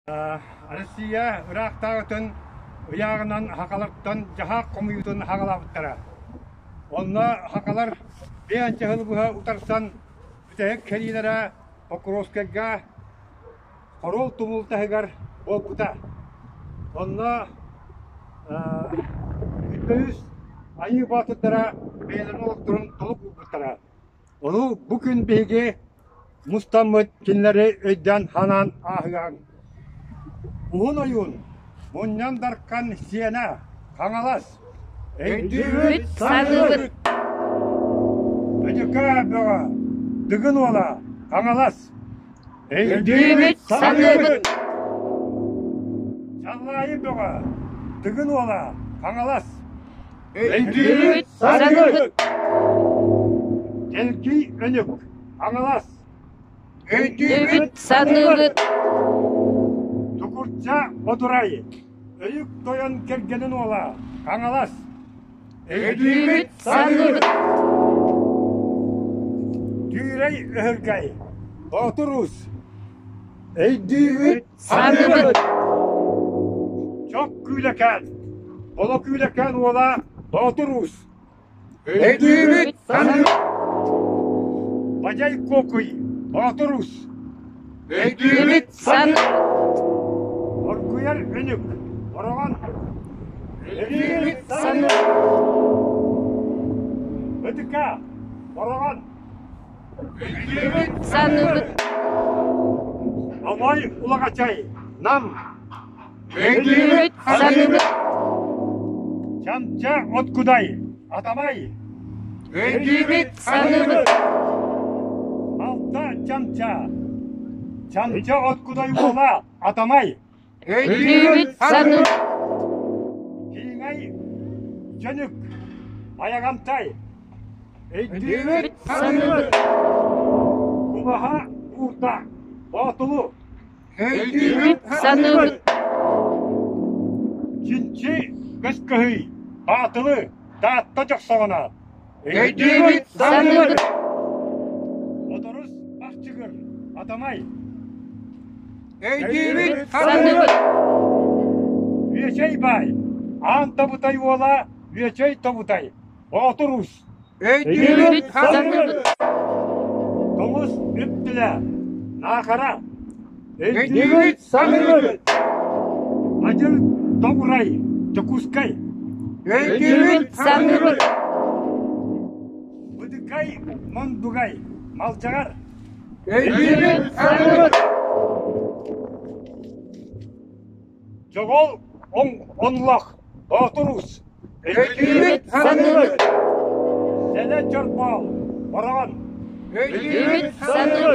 Россия ыраахтааҕытын ыйааҕынан сахалартан дьаһаах хомуйуутун саҕалаабыттара. Онно сахалар биэнчэ сыл быһа утарсан бүтэһик кэлиилэрэ Покровскайга Хоруол тумул таһыгар буолбута. Онно үс Айыы Боотурдара бэйэлэрин олохторун толук уурбуттара. Ону бу күн биһиги мустаммыт кинилэри өйдөөн-санаан ааһыаҕыҥ. Уһун ойуун, Мунньан Дархан сиэнэ, Хаҥалас, Өйдүүбүт, саныыбыт. Бөдьөкөө Бөҕө, Дыгын уола, Хаҥалас, Өйдүүбүт, саныыбыт. Чаллаайы Бөҕө, Дыгын уола, Хаҥалас, Өйдүүбүт, саныыбыт. Дэлгий Өнүк, Хаҥалас, Өйдүүбүт, саныыбыт. Тукурча Бодурай, Өйүк Тойон кэргэнин уола, Хаҥалас, Өйдүүбүт, саныыбыт. Түүрэй Өһүргэй, Боотур Уус, Өйдүүбүт, саныыбыт. Чок Күүлэкээн, Боло Күүлэкээн уола Боотур Уус, Өйдүүбүт, саныыбыт. Бадьай Куокуй, Боотур Уус, Өйдүүбүт, саныыбыт. Оргуйар Өнүк, Бороҕон, Өйдүүбүт, саныыбыт. Ытыка, Бороҕон, Өйдүүбүт, саныыбыт. Оҥой Улаҕачай, Нам, Өйдүүбүт, саныыбыт. Чамча Откудай, Атамай, Өйдүүбүт, саныыбыт. Алта Чамча, Чамча Откудай уола, Атамай, Өйдүүбүт, саныыбыт. Кииҥэй Дьөнүк, Байаҕантай, Өйдүүбүт, саныыбыт. Кумаһа Уурда, Боотулу, Өйдүүбүт, саныыбыт. Чинчи Көскөһүй, Баатылы, Таатта Дьохсоҕоно, Өйдүүбүт, саныыбыт. Бодорус Бахчыгыр, Атамай, Өйдүүбүт, саныыбыт. Үөчэй баай, Аан Тобутай уола Үөчэй Тобутай, Боотур Уус, Өйдүүбүт, саныыбыт. Тоҥус Үптүлэ, Наахара, Өйдүүбүт, саныыбыт. Адьыр Тоҕурай, Дьокуускай, Өйдүүбүт, саныыбыт. Быдыкай Мондугай, Малдьаҕар, Өйдүүбүт, саныыбыт. Дьоҕол Онлох, Боотур Уус, Өйдүүбүт, саныыбыт. Сэлэ Чорбоол, Бороҕон, Өйдүүбүт, саныыбыт.